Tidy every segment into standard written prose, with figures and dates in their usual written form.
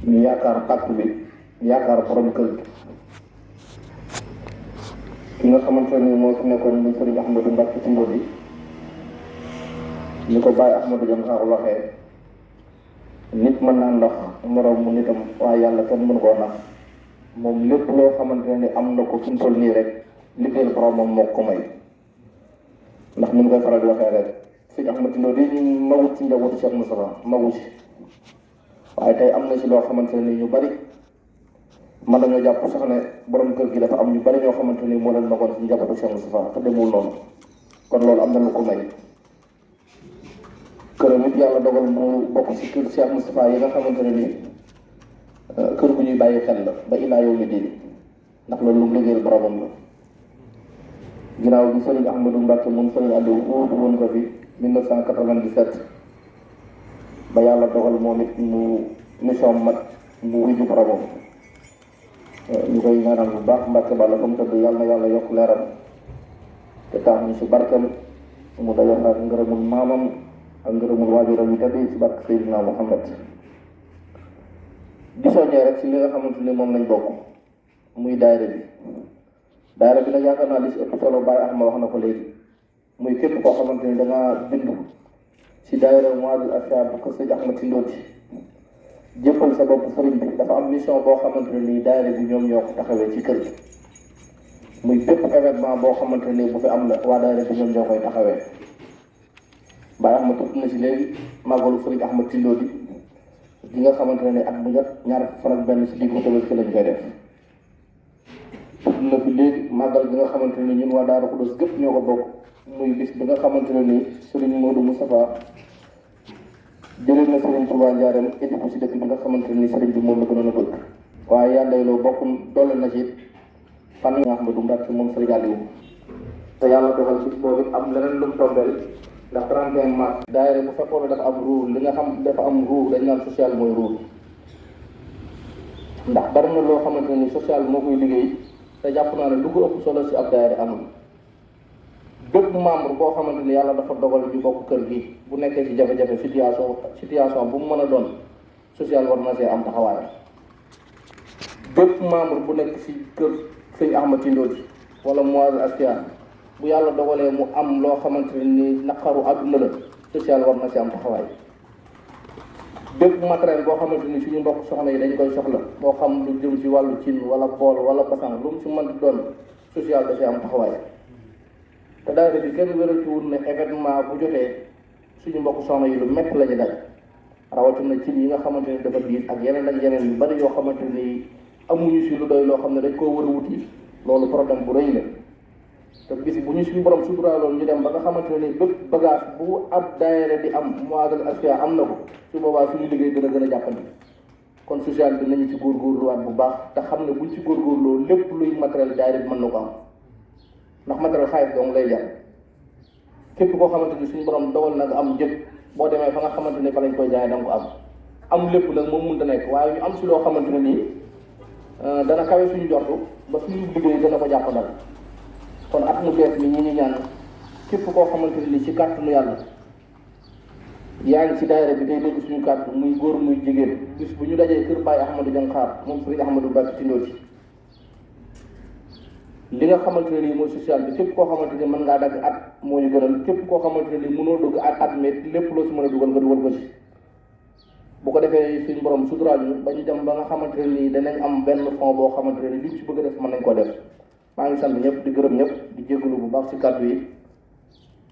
ñu yaakaar pàkk bi yaakaar borom kër gi ki nga xamante ne moo fi nekkoon muy Sëriñ Ahmadou Mbacké ci Ndodi ni ko Baye Ahmadou Diakhar waxee nit mën naa ndax moroom mu nitam waaye yàlla kenn mënu koo nax moom lépp loo xamante ne am na ko fi mu toll nii rek liggéeyal boromam moo ko may ndax ni mu koy faral di waxee rek Sëriñ Ahmadou Ndodi ñu mawut ci njabootu Cheikh Moustapha mawu ci waaye tey am na ci loo xamante ne ñu bari man nañoo jàpp sax ne borom kër gi dafa am ñu bari ñoo xamante ni moo leen magoon ci njabootu Cheikh Moustapha te demul noonu kon loolu am na lu ko may këram it yàlla dogal mu bokk ci kër Cheikh Moustapha yi nga xamante ne nii kër gu ñuy bàyyi xel la ba ilaa yow mi diini ndax loolu lu mu liggéeyal boromam la ginnaaw bi Sëriñ Ahmadou Mbacké moom Sëriñ Aliou wuutu woon ko fi 1997 ba yàlla dogal moom it mu mission mat mu wuyu boromam ñu koy ñaanal bu baax Mbacké Balla comme tëdd yàlla na yàlla yokk leeram te tax ñu si barkeem mu dajox ak ngërëmul maamam ak ngërëmul waajuram yi tëdd si barke Seydina Muhammad di soññee rek si li nga xamante ni moom lañ bokk muy daayira bi nag yaakaar naa li si ëpp solo Baye Ahma wax na ko léegi muy képp koo xamante ni dangaa bindu si daayira Mouhadhine Afia bu ko sëñ Ahmad si Ndodi jëppal sa bopp sëriñ bi dafa am mission boo xamante ne nii daayira bi ñoom ñoo ko taxawee ci kër gi muy bépp événement boo xamante ne nii bu fi am la waa daayira bi ñoom ñoo koy taxawee Baye Ahmad tudd na si léegi màggalu sëriñ Ahmad ci Ndodi gi nga xamante ne at bu jot ñaar fan ak benn si diggu Tabaski lañ koy def tudd na fi léegi màggal gi nga xamante ne ñun waa Daaru Xudoos gépp ñoo ko bokk muy bis bi nga xamante ne nii sëriñ Modou Moustapha jëlee na Sëriñ Touba Njaareem indi ko si dëkk bi nga xamante ni sëriñ bi moom la gënoon a bëgg waaye yàlla loo bokk doole na ci fan nga Ahmadou Mbacké moom Sëriñ Aliou te yàlla dogal bis boobu am leneen lu mu tombeel ndax 31 mars daayira bu fekkoon ne dafa am rôle li nga xam dafa am rôle dañ naan social mooy rôle ndax bari na loo xamante ni social moo koy liggéey te jàpp naa ne lu ko ëpp solo si ab daayira amul bépp membre boo xamante ni yàlla dafa dogal ñu bokk kër gi bu nekkee ci jafe-jafe situation bu mu mën a doon social war na see am taxawaay bépp membre bu nekk ci kër sëñ Ahmad ci Ndodi wala Mouhadhine Afia bu yàlla dogalee mu am loo xamante ni naqaru àdduna la social war na si am taxawaay bépp matériel boo xamante ni suñu mbokk soxna yi dañ koy soxla moo xam lu jëm ci wàllu cin wala bool wala basang lu mu ci mën di doon social da si am taxawaay te daayira bi kenn wéral ci wut ne événement bu jotee suñu mbokk soxna yi lu métti la ñu daj rawatina cin yi nga xamante ni dafa diis ak yeneen ak yeneen yu bari yoo xamante ni amuñu si lu doy loo xam ne dañ koo war a wuti loolu problème bu rëy la te bis bu ñu suñu borom suturaaloon ñu dem ba nga xamante ne ni bépp bagage bu ab daayira di am Mouhadhine Afia am na ko su boobaa suñu liggéey dina gën a jàppandi kon social bi nañu ci góorgóorluwaat bu baax te xam ne buñ ci góorgóorloo lépp luy matériel daayira bi mën na ko am ndax matériel xaalis dong lay jar képp koo xamante ni suñu borom dogal na nga am njëg boo demee fa nga xamante ni fa lañ koy jaay da nga ko am lépp nag moom mënta nekk waaye ñu am si loo xamante ne nii dana kawe suñu jortu ba suñu liggéey dana ko jàppandal kon at mu bees mi ñu ñaan képp koo xamante ne nii ci kàttanu yàlla yaa ngi ci daayira bi day dégg suñu kàddu muy góor muy jigéen bis bu ñu dajee kër Baye Ahmadou Diakhar moom Sëriñ Ahmadou Mbacké ci Ndodi li nga xamante ne nii mooy social bi képp koo xamante ni mën ngaa dagg at moo ñu gënal képp koo xamante ne nii mënoo dugg at mais lépp loo si mën a dugal nga dugal ko ci bu ko defee suñu borom suturaal ñu ba ñu dem ba nga xamante ne nii danañ am benn fond boo xamante ne nii liñ ci bëgg a def mën nañ koo def maa ngi sant ñëpp di gërëm ñëpp di jégalu bu baax ci kàddu yi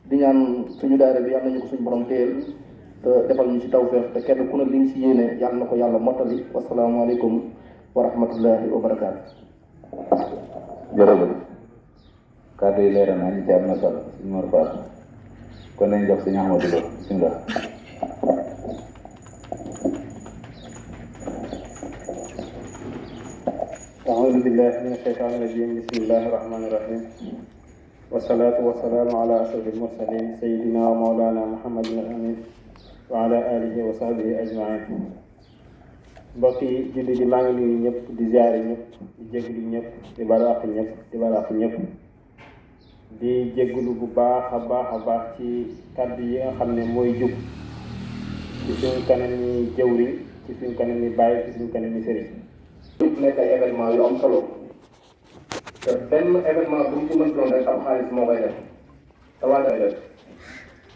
di ñaan suñu daayira bi yàlla nañu ko suñu borom téyel te defal ñu ci tawfeex te kenn ku ne li nga ci yéene yàlla na ko yàlla mottali wasalaamaaleykum wa rahmatullahi wa barakaatu. jërëjëf kàddu yi leeral na ñu ci am na solo suñu Mor Fatou kon nañ jox suñu Ahmadou Lo bismillah. أعوذ بالله من الشيطان الرجيم بسم الله الرحمن الرحيم والصلاة والسلام على أشرف المرسلين سيدنا ومولانا محمد الأمين وعلى آله وصحبه أجمعين mbokk yi julli di maa ngi nuyu ñëpp di ziare ñëpp di jégalu ñëpp di balu àq ñëpp di balu àq ñëpp di jégalu bu baax a baax ci kàddu yi nga xam ne mooy jub ci suñu kanam ñi jëwri ci suñ kanam ni bàyyi ci suñ kanam ni sëriñ. nekk ay événement yu am solo te benn événement bu ñu ci mën doon rek am xaalis moo koy def te waa day def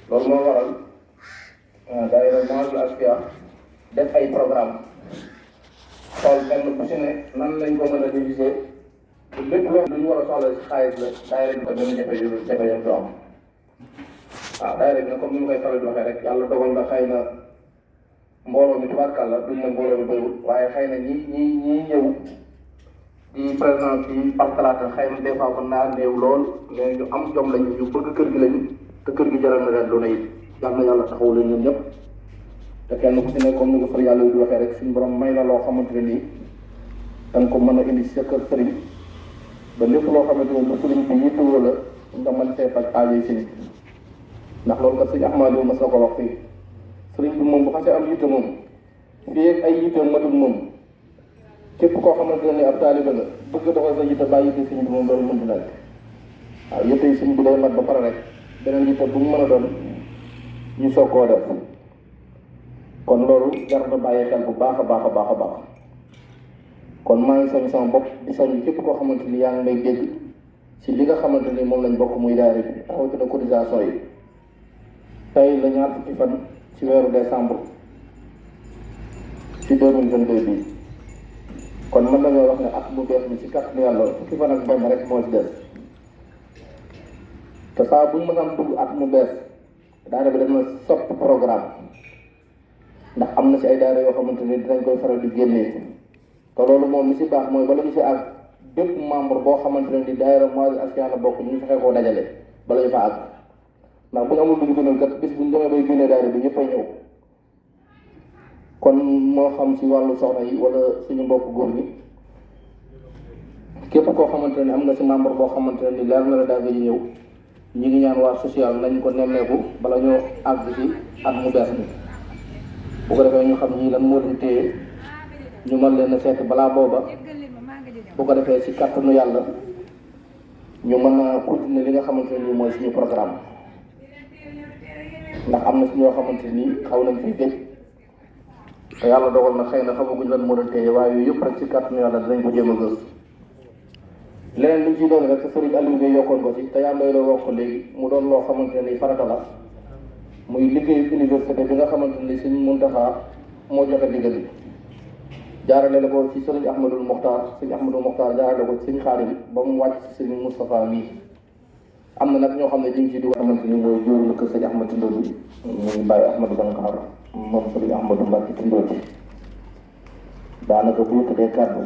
loolu moo waral daayira Mawahibou Asfiya def ay programme xool benn bu ci ne nan lañ ko mën a diviser lépp loo lu ñu war a soxla si xaalis la daayira bi ko benn jafe-jafe du am waaw daayira bi nag comme ni ma koy faral di waxee rek yàlla dogal na xëy na mbooloo mi tubaarkàlla duñ ne mbooloo mi bëriwul waaye xëy na ñi ñëw di présence yi par talaata xëy na des fois kon naa néew lool mais ñu am jom lañu ñu bëgg kër gi lañu te kër gi jaral na leen lu ne it yal na yàlla taxawu leen ñun ñëpp te kenn ku ci ne comme ni ko far yàlla di waxee rek suñu borom may na loo xamante ne nii da nga ko mën a indi si sa kër sëriñ ba lépp loo xamante ne lu sëriñ bi yittewoo la nga mën see faj aajo si nit ndax loolu kat sëñ Ahmadou mas na ko wax fii sëriñ bi moom bu xasee am yitte moom fii ak ay yitte matul moom képp koo xamante ne ab taaliba la bëgg doxal sa yitte bàyyi yitte sëñ bi moom loolu mënut nekk waaw yitte yi sëñ bi day mat ba pare rek beneen yitte bu mu mën a doon ñu soog koo def kon loolu jar na bàyyi xel bu baax a baax a baax a baax kon maa ngi soññ sama bopp di soññ képp koo xamante ni yaa ngi may dégg ci li nga xamante ni moom lañ bokk muy daara bi rawatina cotisation yi tey la ñaar fukki fan ci weeru décembre ci 2022 bii kon mën nañoo wax ne at bu bees bi ci kàttanu yàlla fukki fan ak benn rek moo ci des te saa bu ñu mënaan dugg at mu bees daara bi dana soppi programme ndax am na ci ay daara yoo xamante ni dinañ koy faral di génnee te loolu moom li ci baax mooy bala ñu ci àgg bépp membre boo xamante ne ni daara Mawahibou Asfiya la bokk ñu fexe koo dajale bala ñu fa àgg ndax bu ñu amul lu ñu gënal kat bis bu ñu demee bay génnee daara bi ñëppay ñëw kon moo xam ci wàllu soxna yi wala suñu mbokk góor ñi képp koo xamante ne am nga ci membre boo xamante ne ni leer na la daa nga ñëw ñi ngi ñaan waa social nañ ko nemmeeku bala ñoo àgg ci at mu bees bi bu ko defee ñu xam ñii lan moo leen téye ñu mën leen a seet balaa booba bu ko defee ci kàttanu yàlla ñu mën a continuer li nga xamante ne nii mooy suñu programme ndax am na si ñoo xamante nii xaw nañ fi gëj te yàlla dogal na xëy na xamaguñ lan moo leen téye waaye yooyu yëpp rek ci kàttanu yàlla dinañ ko jéem a gës leneen liñ ciy doon rek te Serigne Aliou Gueye yokkoon ko ci te yaa ngi lay wax ko léegi mu doon loo xamante ne nii farata la muy liggéeyu université bi nga xamante ni Sëriñ Muntaxa moo joxe ndigal bi jaarale la ko ci Sëriñ Ahmadul Mokhtar jaarale ko ci Sëriñ Xaadim ba mu wàcc ci Sëriñ Moustapha mii am na nag ñoo xam ne ñu ngi ci di xamante ni mooy jóor na kër Sëriñ Ahmad Tindodi muy bàyyi Ahmadou Bankar moom Sëriñ Ahmadou Mbacke Tindodi daanaka bu yëkkatee kàddu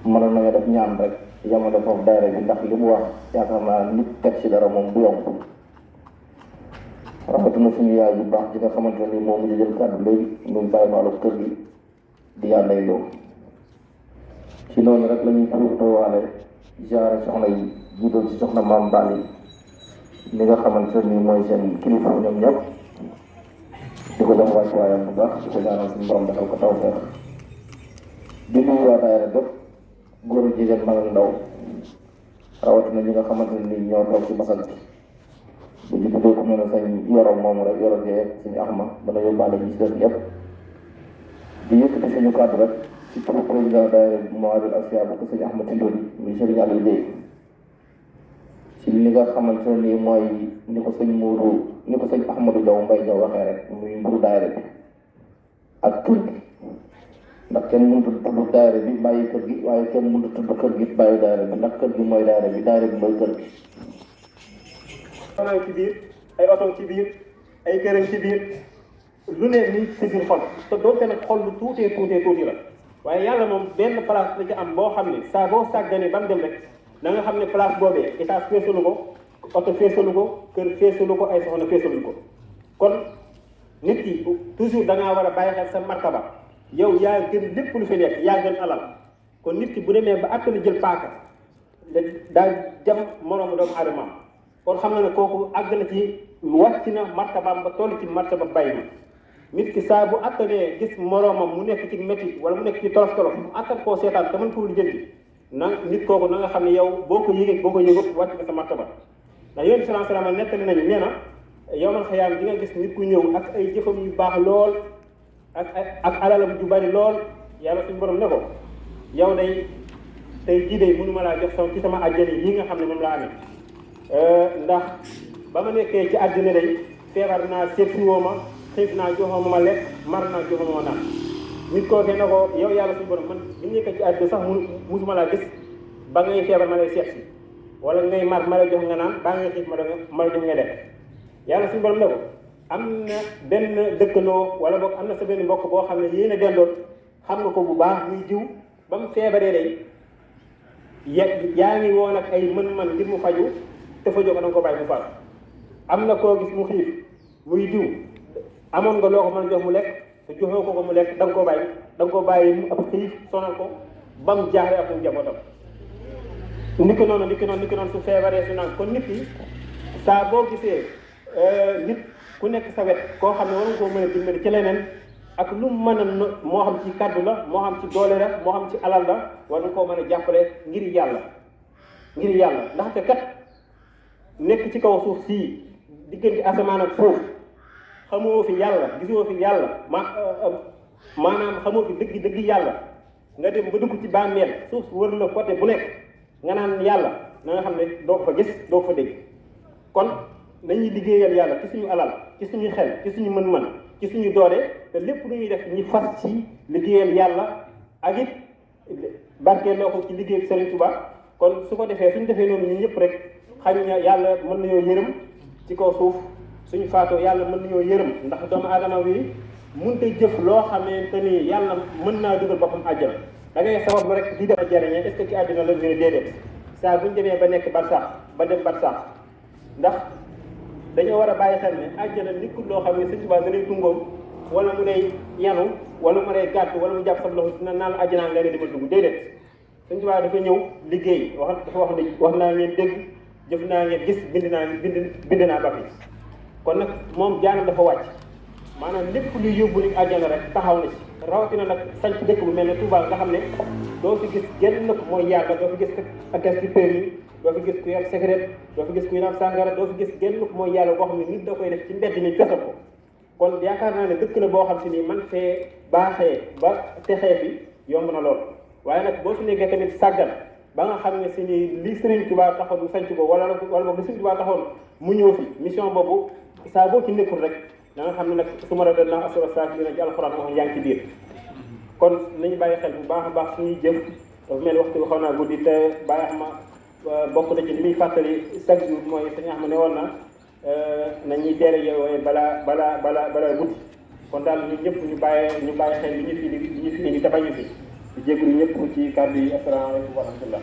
mënoon nañu def ñaan rek yamale foofu daayira bi ndax li mu wax yaakaar naa nit teg ci dara moom bu yomb rawatina suñu yaay bu baax ji nga xamante ne moom mu jël kàddu léegi muy bàyyi maalu kër gi di yàlla lay loo ci noonu rek la ñuy profitowaale ziare soxna yi jiital ci soxna maam Bali li nga xamante ne mooy seen kilifa ñoom ñëpp di ko jox wàccuwaayam bu baax di ko ñaanal suñu borom defal ko tawfeex di nuyu waa daayira bépp góor jigéen mag ak ndaw rawatina ñi nga xamante ne ñoo toog ci masal bi bu ñu tuddee ku mel ne sañ yoroon moomu rek yoroon yee suñu axma dana yóbbaale ñi ci def yëpp di yëkkati suñu kàddu rek ci turu président daayira Mawahibou Asfiya bu ko sëñ Ahmad Tindodi muy Sëriñ Aliou Gueye ci li nga xamante ne nii mooy ni ko sëñ Ahmadou Diaw Mbaye Diaw waxee rek muy mbiru daayira bi ak kër gi ndax kenn mënut a tudd daayira bi bàyyi kër gi waaye kenn mënut a tudd kër gi bàyyi daayira bi ndax kër gi mooy daayira bi mooy kër gi. fanaan ci biir ay oto ci biir ay këram ci biir lu ne nii ci biir xol te doonte nag xol lu tuuti la waaye yàlla moom benn place la ci am boo xam ne saa boo sàgganee ba mu dem rek na nga xam ne place boobee étage feesalu ko oto feesalu ko kër feesalu ko ay soxna feesaluñ ko kon nit ki toujours da ngaa war a bàyyi xel sa martaba yow yaa gën lépp lu fi nekk yaa gën alal kon nit ki bu demee ba àttali jël paaka daa jam moroomu doomu aadamaam kon xam na ne kooku àgg na ci wàcc na martabaam ba toll ci martaba bàyyi ma nit ki saa bu attanee gis moroomam mu nekk ci métti wala mu nekk ci tolof mu attan koo seetaan te mën koo lijjanti na nit kooku na nga xam ne yow boo ko yëgut wàcc nga sa martaba ndax yéen sallallahu alayhi wasallam nettali nañu nee na yow man xëyaam di nga gis nit ku ñëw ak ay jëfam yu baax lool ak alalam ju bari lool yàlla suñu borom ne ko yow day tey jii day mënuma laa jox ci sama àjjana yi nga xam ne moom laa amee ndax ba ma nekkee ci àddina day feebar naa seet si woo ma xiif naa joxoo ma lekk mar naa joxoo ma naan nit kookee na ko yow yàlla suñu borom man bi ñu nekkee ci àddina sax musuma laa gis ba ngay feebar ma lay seet si wala ngay mar ma lay jox nga naan baa ngay xiif ma la jox nga lekk yàlla suñu borom ne ko am na benn dëkkandoo wala boog am na sa benn mbokk boo xam ne yéen a dendoon xam nga ko bu baax muy jiw ba mu feebaree day yaa ngi woon ak ay mën-mën ngir mu faju te fajoo ko da nga ko bàyyi mu faatu am na koo gis mu xiif muy diw amoon nga loo ko mën a jox mu lekk te joxoo ko mu lekk da nga koo bàyyi mu ab xiif sonal ko ba mu jaaxle ak mu njabootam niki noonu su feebaree su naan kon nit ki saa boo gisee nit ku nekk sa wet koo xam ne war nga koo mën a dimbali ci leneen ak lu mu mën a moo xam ci kàddu la moo xam ci doole la moo xam ci alal la war nga koo mën a jàppale ngir yàlla ndaxte kat nekk ci kaw suuf sii diggante asamaan ak suuf xamoo fi yàlla gisoo fi yàlla maanaam xamoo fi dëgg yàlla nga dem ba dugg ci bàmmeel suuf wër la côté bu nekk nga naan yàlla na nga xam ne doo ko fa gis doo ko fa dégg kon nañuy liggéeyal yàlla ci suñu alal ci suñu xel ci suñu mën-mën ci suñu doole te lépp lu ñuy def ñi fas ci liggéeyal yàlla ak it barkeeloo ko ci liggéey Serigne Touba kon su ko defee suñu defee noonu ñun ñëpp rek xañ na yàlla mën nañoo yërëm ci kaw suuf suñu faatoo yàlla mën nañoo yërëm ndax doomu aadama bi mënut a jëf loo xamante ni yàlla mën naa dugal boppam àjjana da ngay sabab lu rek di def jariñe est-ce que ci àddina la ñu déedéet saa bu ñu demee ba nekk barsax ba dem barsax ndax dañoo war a bàyyi xel ne àjjana nekkul loo xam ne Sëñ Tuubaa da lay tungoom wala mu lay yanu wala mu lay gàtt wala mu jàpp sa loxo dina naan la àjjana nga ne dama dugg déedéet Sëñ Tuubaa dafa ñëw liggéey wax naa ngeen dégg jëf naa ngeen gis bind naa ba fi kon nag moom jaanam dafa wàcc maanaam lépp luy yóbbu nit àjjana rek taxaw na ci rawatina nag sañ ci dëkk bu mel ne Touba nga xam ne doo fi gis genn nag mooy yàlla doo fi gis ak ci permis doo fi gis ku yor secret doo fi gis kuy naan sàngara doo fi gis genn mooy yàlla boo xam ne nit da koy def ci mbedd mi fesal ko kon yaakaar naa ne dëkk la boo xam si ni man fee baaxee ba texee fi yomb na lool waaye nag boo fi nekkee tamit sàggan ba nga xam ne si ni li Serigne Touba taxoon mu sanc ko wala boog li Serigne Touba taxoon mu ñëw fi mission boobu saa boo ci nekkul rek da nga xam ne nag su ma la doon naa asura saak dina ci alxuraan wax yaa ngi ci biir kon nañu bàyyi xel bu baax a baax suñuy jëf dafa mel waxtu bi xaw naa guddi te bàyyi xam bokk na ci li muy fàttali chaque jour mooy sañ xam ne woon na nañuy teel a yeewee balaa guddi kon daal ñun ñëpp ñu bàyyi xel li ñu fi indi te bañu fi di jégalu ñëpp ci kàddu yi asalaamaaleykum wa rahmatullah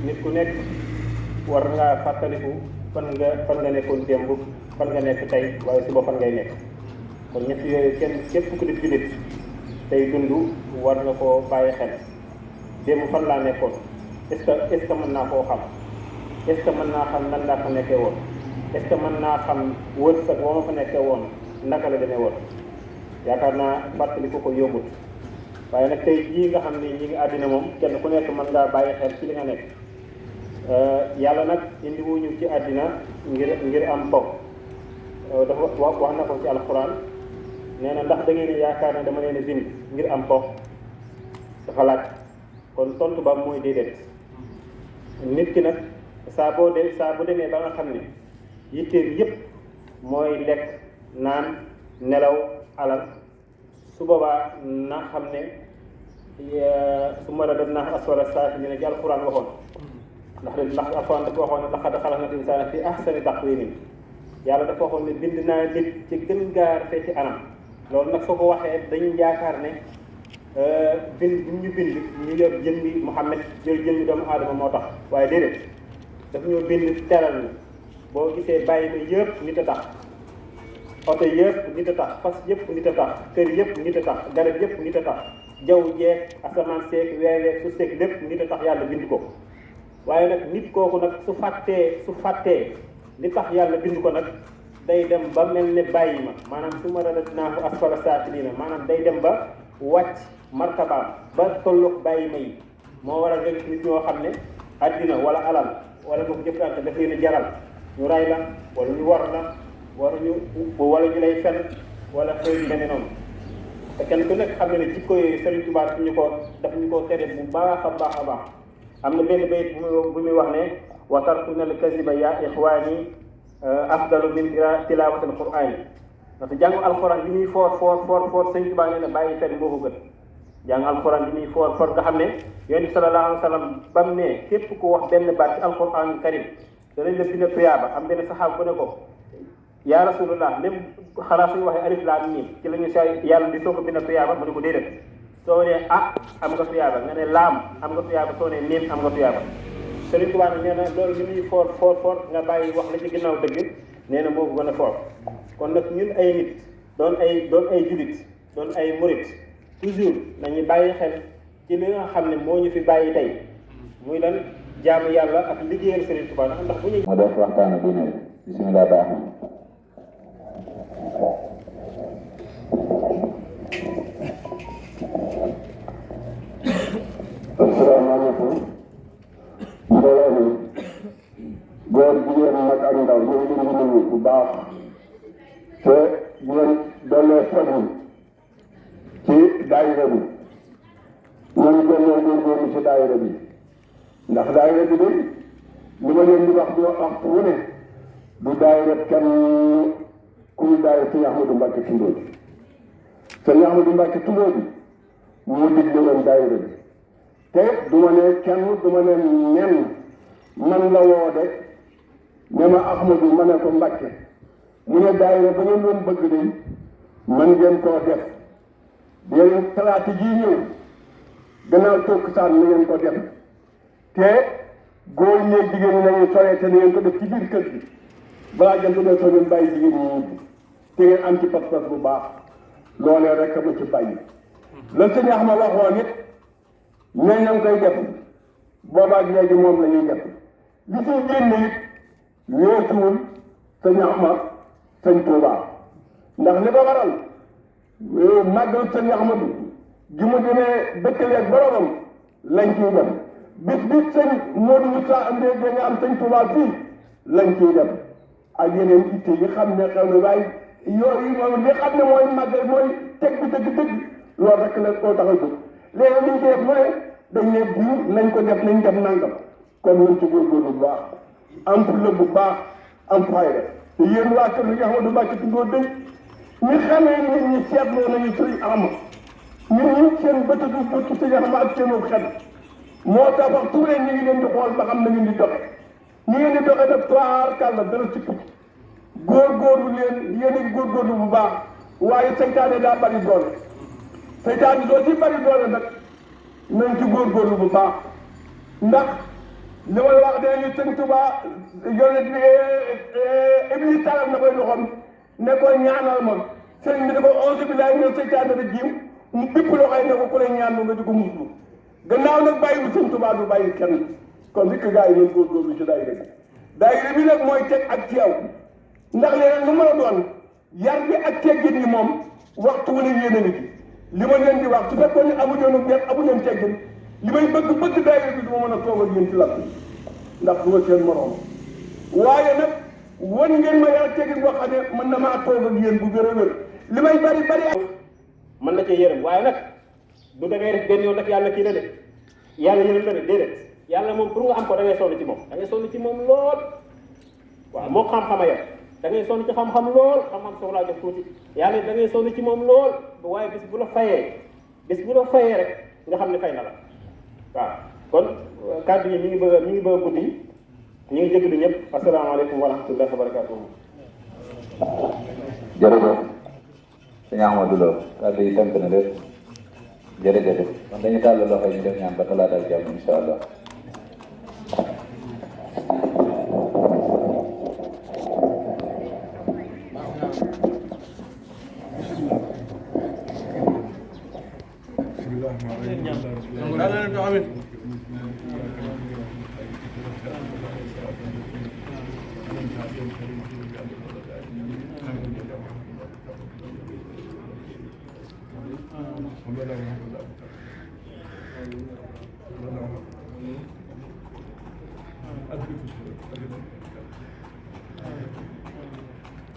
nit ku nekk war ngaa fàttaliku fan nga nekkoon démb fan nga nekk tey waaye suba fan ngay nekk kon ñett yooyu képp ku di jullit tey dund war nga koo bàyyi xel démb fan laa nekkoon est-ce que mën naa koo xam est-ce que mën naa xam nan laa fa nekkee woon est-ce que mën naa xam wërsëg woo ma fa nekkee woon naka la demee woon yaakaar naa fàttali ko yombut waaye nag tey jii nga xam ne ñi ngi àddina moom kenn ku nekk mën ngaa bàyyi xel ci li nga nekk yàlla nag indi wuñu ci àddina ngir am bopp dafa wax na ko ci alxuraan nee na ndax da ngeen yaakaar ne dama leen a bind ngir am bopp dafa laaj kon tontu ba mooy déedéet nit ki nag saa bu demee ba nga xam ne yitteem yépp mooy lekk naan nelaw alal su boobaa na xam ne su ma la doon naax aswara saa si ñu ne ci alxuraan waxoon ndax alxuraan dafa waxoon ne laqad xalaqnal insaana fi ahsani taqwiim yàlla dafa waxoon ne bind naa nit ci gën gaa rafet ci anam loolu nag soo ko waxee dañuy yaakaar ne bind bi ñu bind ñu yor jëmmi Muhammad yor jëmmi doomu aadama moo tax waaye déedéet daf ñoo bind teral ni boo gisee bàyyi ma yëpp nit a tax oto yëpp nit a tax fas yëpp nit a tax kër yëpp nit a tax garab yëpp nit a tax jaww jeeg asamaan seeg weer weeg su seeg lépp nit a tax yàlla bind ko waaye nag nit kooku nag su fàttee li tax yàlla bind ko nag day dem ba mel ne bàyyi ma maanaam su ma radadnaahu asfala saafiliina maanaam day dem ba wàcc martabaam ba tolloog bàyyi ma yi moo war a dégg nit ñoo xam ne addina wala alal wala nga ko jëflante daf leen a jaral ñu ray la wala ñu war la wala ñu lay fen wala xew yi demee noonu te kenn ku nekk xam ne ne jikko yooyu Sëriñ Tuubaa daf ñu ko tere bu baax a baax a baax. am na benn bayit bu muy wax ne wa tarkuna al kaziba ya ixwaani afdalu min tilawati al qur'ani ndaxte jàng alxuraan bi muy foor Sëriñ Tuubaa nee na bàyyi fen moo ko gën jàng alxuraan bi muy foor nga xam ne yonent bi sallallahu alayhi wa sallam bam ne képp ku wax benn baat ci alxuraan karim danañ la bind tuyaaba am benn saxaab bu ne ko yaa rasulullah même xanaa suñu waxee alif laam miim ci la ñu sa yàlla di soo ko bind tuyaaba mu ne ko déedéet soo ne am nga tuyaaba nga ne laam am nga tuyaaba soo ne miim am nga tuyaaba Sëriñ Tuubaa nag nee na loolu li muy foor nga bàyyi wax la ci ginnaaw dëgg nee na moo ko gën a foor kon nag ñun ay nit doon ay julit doon ay murit toujours nañu bàyyi xel ci li nga xam ne moo ñu fi bàyyi tey muy lan jaamu yàlla ak liggéeyal Sëriñ Tuubaa ndax bu ñu ma def waxtaanu diine bismillah baax na asalaamaaleykum mbooloo mi góor jigéen mag ak ndaw ñu ngi nuyu bu baax te di leen dollee soññ ci daayira bi nañu dollee góorgóorlu ci daayira bi ndax daayira bi de li ma leen di wax di waxtu wu ne du daayira kenn ku ñu daayira Sëñ Ahmadou Mbacke Tindodi Sëñ Ahmadou Mbacke Tindodi moo digle woon daayira bi te du ma ne kenn du ma ne nen man la woo de ne ma Ahmadou ma ne ko Mbacke mu ne daayira ba ngeen doon bëgg de man ngeen koo def yéen talaata jii ñëw gannaaw takkusaan na ngeen ko def te góor ñeeg jigéen ñi nañu soree te na ngeen ko def ci biir kër gi balaa jant bi soo ngeen bàyyi jigéen ñi ñibbi te ngeen am ci pas-pas bu baax loolee rek ma ci bàyyi la sëñ Axma waxoon it ñooy na nga koy def boobaak léegi moom la ñuy def li ciy génn it weesuwul sëñ Axma sëñ Tuubaa ndax li ko waral màggal sëñ Axmadu gi mu demee dëkkaleeg boromam lañ ciy def bis sëñ Modou Moussa andee da nga am sëñ Tuubaa fii lañ ciy def ak yeneen itte yi xam ne xew na waaye yooyu moom li xam ne mooy màggal mooy teg bi dëgg loolu rek la koo tax a jóg léegi liñ ci def mu ne dañ ne bii nañ ko def nañ def nangam kon nañ ci góorgóorlu bu baax am fulla bu baax am fayda te yéen waa kër Sëñ Ahmadou Mbacke Tindodi ñi xamee nit ñi seetloo nañu sëriñ Axma ñun seen bët du bët ci Sëñ Axma ak seenu xel moo tax wax tuuti ñu ngi leen di xool ba xam na ngeen di doxe ñu ngeen di doxe def trois kàlla dara ci put góorgóorlu leen yéen a góorgóorlu bu baax waaye seytaane daa bari doole seytaane doo ci bari doole nag nañ ci góorgóorlu bu baax ndax li may wax de ni Sëñ Tuubaa yonent bi Iblis talal na koy loxoom ne ko ñaanal ma sëriñ bi ne ko auzu billaahi mina seytaane rajiim mu bipp loxoy ne ko ku lay ñaan nga di ko muslu gannaaw nag bàyyiwul Sëñ Tuubaa du bàyyi kenn kon rek gaa yi leen góorgóorlu ci daayira bi nag mooy teg ak teew ndax leneen lu mën a doon yar bi ak teggin yi moom waxtu wu ne yéen a ngi ci li ma leen di wax su fekkoon ne amuñu yar amuñu teggin li may bëgg daayira bi du ma mën a toog ak yéen ci lapp ndax du ma seen moroom waaye nag wan ngeen ma yar teggin boo xam ne mën na maa toog ak yéen bu gën a wér li may bari mën na cee yërëm waaye nag du da ngay def benn yoon nag yàlla kii la de yàlla yërëm la de déedéet yàlla moom pour nga am ko da ngay sonn ci moom da ngay sonn ci moom lool waaw moo xam-xama yam da ngay sonn ci xam-xam lool xam-xam soog laa jox tuuti yàlla da ngay sonn ci moom lool waaye bis bu la fayee rek nga xam ne fay na la waaw kon kàddu yi mi ngi bëgg a guddi ñu ngi jégalu ñëpp asalaamaaleykum wa rahmatullahi wa barakatuhu jërëjëf sëñ Ahmadou Lo kàddu yi tënk na lépp jërëjëf kon dañu tàll loxo yi ñu def ñaan ba talaata ak jàmm incha allah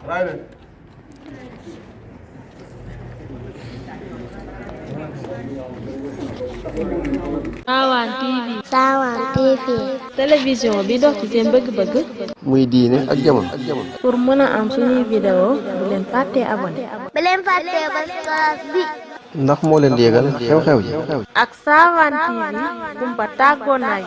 Right. Sawan TV. Sawan TV. télévision bi dox ci seen bëgg-bëgg. muy diine ak jamono. pour mën a am suñuy vidéo bu leen fàttee abonné. bu leen fàttee ba classe bi. ndax moo leen di yëgal xew-xew yi. ak Sawan TV kumpa tàggoo naa